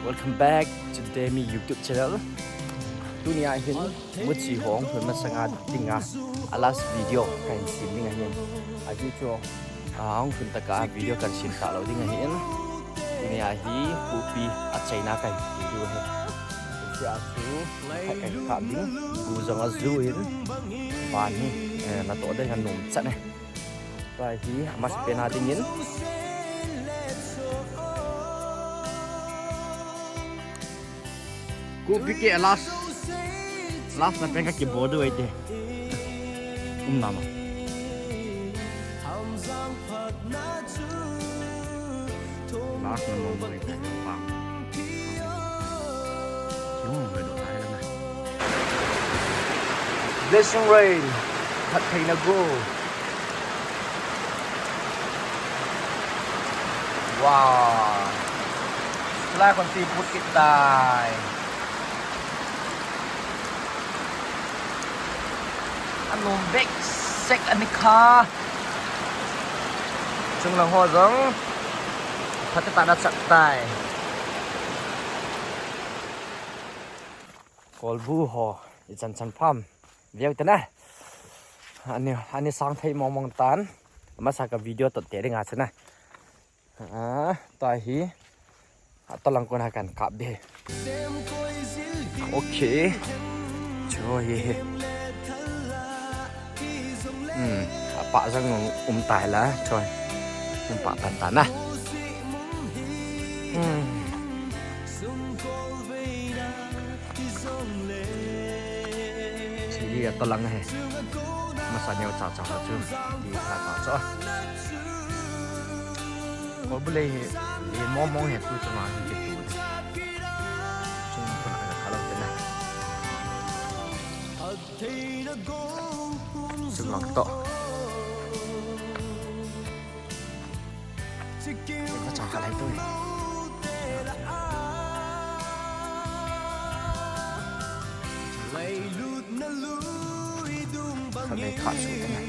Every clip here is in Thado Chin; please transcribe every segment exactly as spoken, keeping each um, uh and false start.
Welcome back to Demi YouTube channel. Tunia hin Muchi hung lhun masanga dinga a last video kahin sem ding ahin. Ajeh chu, ah, hung lhun tah a video kahin sem talou ding ahin. Tunia hi khopi achaina kahin pe diu ahi. Hiche a chu khat kahin kap ding. Gu jong ajui in. Van hi, eh, natoh ding anom chan e. Tua hi amasapen a dingin. Khopi ke a last. Last na pen kakibol diu ahi te. Um nama. Last na mong mong ahi te. Pam. Yung, may do tayo na. Blessing rain. Phattheina gu. Wow. Tulai kon ti put kit tai. Anom behseh ahi kha. Chunglang ho jong phatah tah in achak tai. Kolbu ho, ichan chan pham. Veu te na. Ani, ani sang thei mong mong tan. Amasa ka video toh te ding ahi na. Ah, tua hi. Atolang kona kahin kap be. Okay. Cho hi hi. Hmm, apa jang um tai la, cho. Um pa pan ta na. Hmm. Sili atolang he. Masa neo cha cha chu. Di cha cha chu. Kolbu lei hi, lei mong mong hi tu chunga hi kitu. Chung kona kakha lou te na. Chunglang toh. Ka chang kha lai tu. Kha lei kha su te na.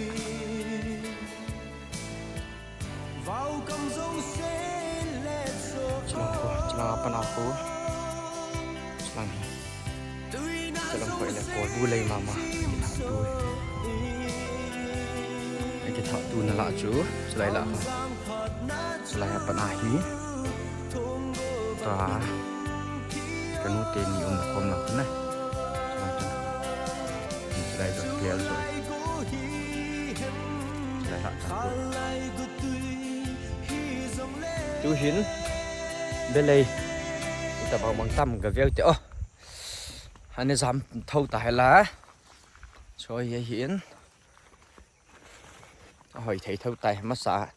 Chilang khu, chilang a pan a khu. Chilang hi. Chilang khu ile kolbu lei mama. Kithah tu. Kithah tu na lah chu. Chilai lah khu. Chilai a pan a hi. Tua. Kanu teni um khom na khu na. Chilang khu. Chilai jong pial jong. Chilai lah ta tu. Tuhin, belei. Ita bang bang tam ga veu te o. Ani jam thou ta hela. Choi ye hin. Ahoi thei thou tai masa.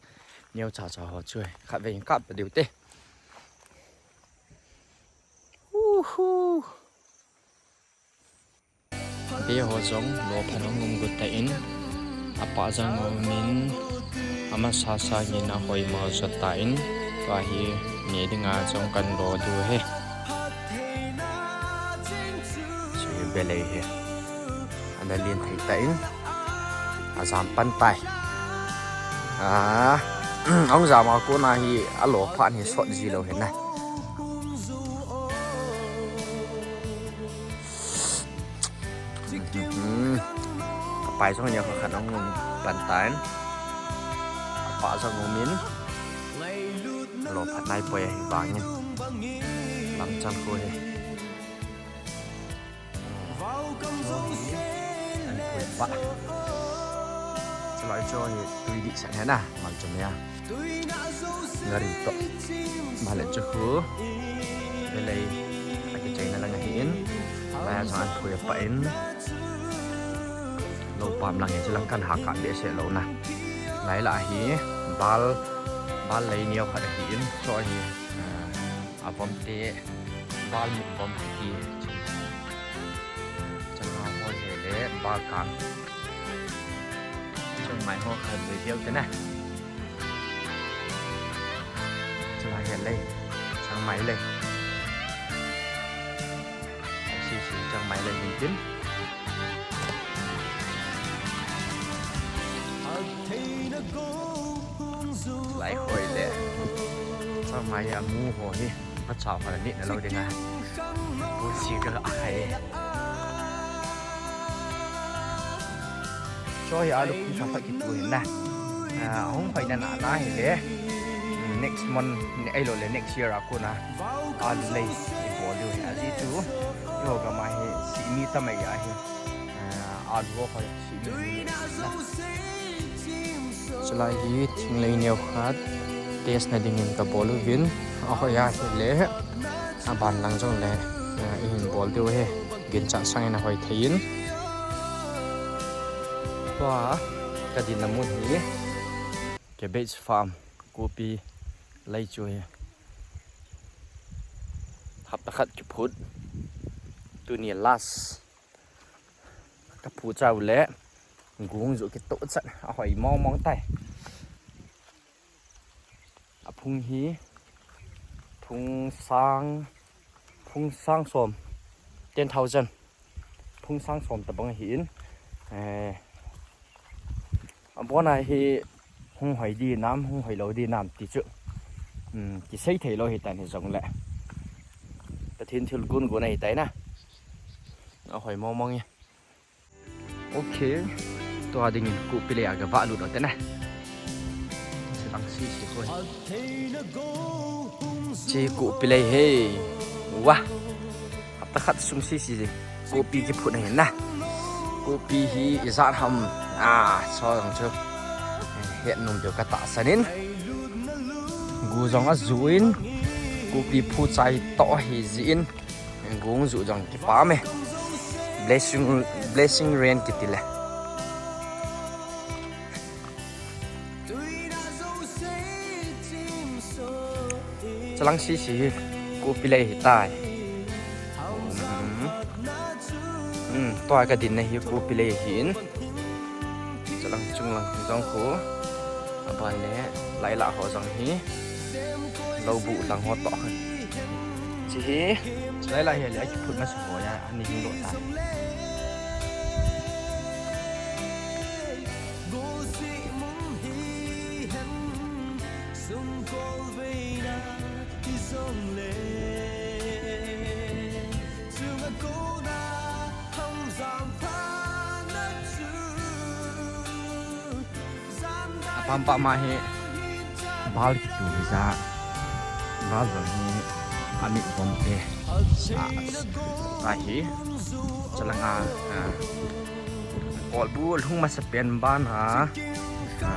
Neo cha cha ho chu. Khatvei kap diu te. Uhu. Be ho jong lo phan hung um got tan, apa jong um in, amasa sa ngin ahoi mo jot tan, tua hi ne dinga jong kan lo diu ahi. Chu hi belei hi. Ana lin thei tan, ajam pan tai. Ah, ahung jam a kona hi alo phat hi sot ji lou hi na. Hmm. Apai jong neo khat ahung um pan tan. Apa jong um in. Lo phat nai poi ahi vangin. Lam chan khu hi. An pui pa. Chulai chu hi tui dih san hi na, mal chu mia. Ngari toh. Bale chu khu. Belei. Akichaina lang ahin. Lai a jong an pui pa in. Lo pam lang hi chu lang kan ha kap behseh lou na. Lai lah hi. Bal. Bal lei neo khat ahin. Chu hi. Ah, avom te. Bal mit vom te hi. Changa ho hi le bal kang. Changmai ho kha ve viau te na. Changa hi le. Changmai le. Si si changmai le min tin. Lai hoi le. Changmai a mu ho hi. Ka chao ka ni na lo ding a. Pu si ka a khai. Cho hi alu pu sa ki tu hin na. Ah, hung khai na na na hi le. Next month ni ai lo le next year a ko na. Alu lei i bol diu hi a ji tu. Yo ka ma hi si mi ta mai a hi. Ah, alu ho khai si mi. Chulai hi thinglei neo khat test na dingin ka bol uvin, a hoiya hile, a ban lang jong le, eh, i hin bol diu hi, ginchat sangin a hoi thei in. Tua ka dinna mun hi cabbage farm, kopi lei chu hi. Hapta khat kiphut, tuni last. Ka phu chau le gung ju kitoh chat a hoi mong mong tai. A phung hi phung sang, phung sang som, ten thousand. Phung sang som tabang hi in. Eh, a bona hi hung hoi di nam, hung hoi lo di nam ti chu. Hmm, kisei thei lo hi tan hi jong le. Pathen thil gun gun ahi tai na. A hoi mong mong hi. Ok. Tua dingin kopi lei a ka va lut u te na. Silang si si ko. Chi kopi lei he. Wa. Hapta khat sung si si. Kopi kiphut na hin na. Kopi hi ijat ham. Ah, so jong chu. Het nom deu ka tahsan in. Gu jong a ju in. Kopi phu chai to hi ji in. Gung ju jong kipah e. Blessing, blessing rain kiti le. Chalang si si hi kopi lei hi tai. Hmm. Hmm, tua ka dinna hi kopi lei hi in. Chalang chunglang jong khu. Aban le lailah ho jong hi. Lou bu lang ho to. Chi hi. Lailah hi le kiphut na sa ho ya, ani hing lo ta. Apam pah ma hi bal kitu hi ja. Bal jong hi amit bom te. A, a hi. Chalang a, a. Kolbu lhung masa pen ban a. A,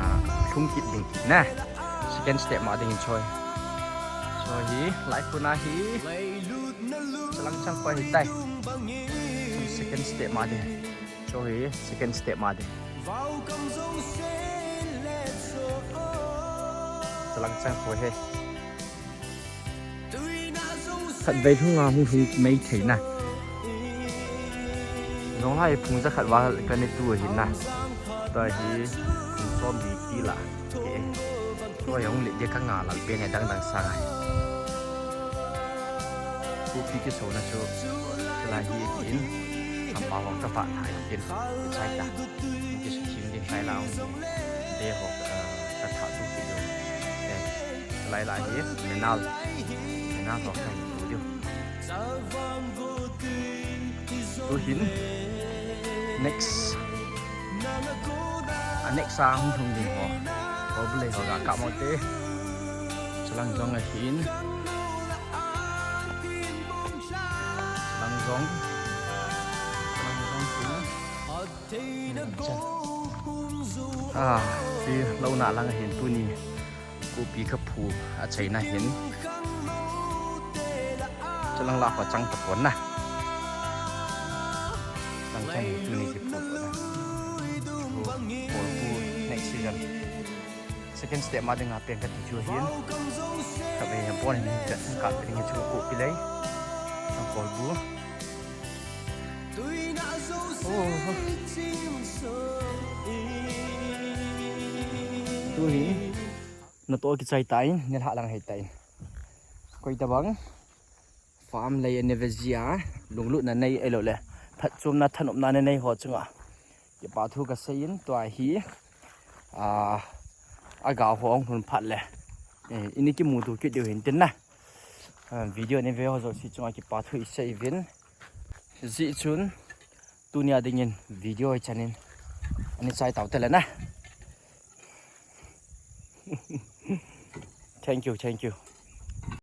lhung kit ding na. Second step ma ding choi. Choi hi, lai puna hi. Chalang chang koi hi tai. Second step ma ding. Cho hi second step ma de. Chalang chang ko he. Khatvei lhung a hung lhung mai thei na. Jong lai phung ja khat val ka ne tu hin na. Tua hi phung som di ti la. Ke. Tua jong le de ka nga lal pen he dang dang sang ai. Kopi kiso na chu. Lai hi in. Am pa wa ka pa thai in. Chai ta. Kiso chim ding kai la. De ho, eh, ka tha tu ki do. Eh, lai lai hi, menal. Menal ho kai tu do. Tu hin, next. A next a hung hung ding ho. Ho bu lei ho ga ka mo te. Chalang jong a hin. Chalang jong. Chalang jong hin. Ah, si lo na lang hin tuni. Kopi ka phu a chaina hin. Chalang la ko chang ta pon na. Chang chang tuni ki phu pon na. Ko, ko next season. Second step ma ding a pen ka ti chu hin. Ka ve pon hin ka, ka pen chu kopi lei. Ka kolbu. Oh. Tu hi. Na to kichai tai, ni lha lang hei tai. Koi ta bang. Farm lei ane ve jia, lunglut na nei elo le. Phatchomna thanopna na nei ho chunga. Kipa thu ka sei in tua hi. A, a ga ho ong hun phat le. Eh, ini kimu tu kit diu hin tin na. Video nei ve ho jouse chunga kipa thu isei uvin. Hijeh chun tunia dingin video hi chanin ana chai tau tele na. Thank you, thank you.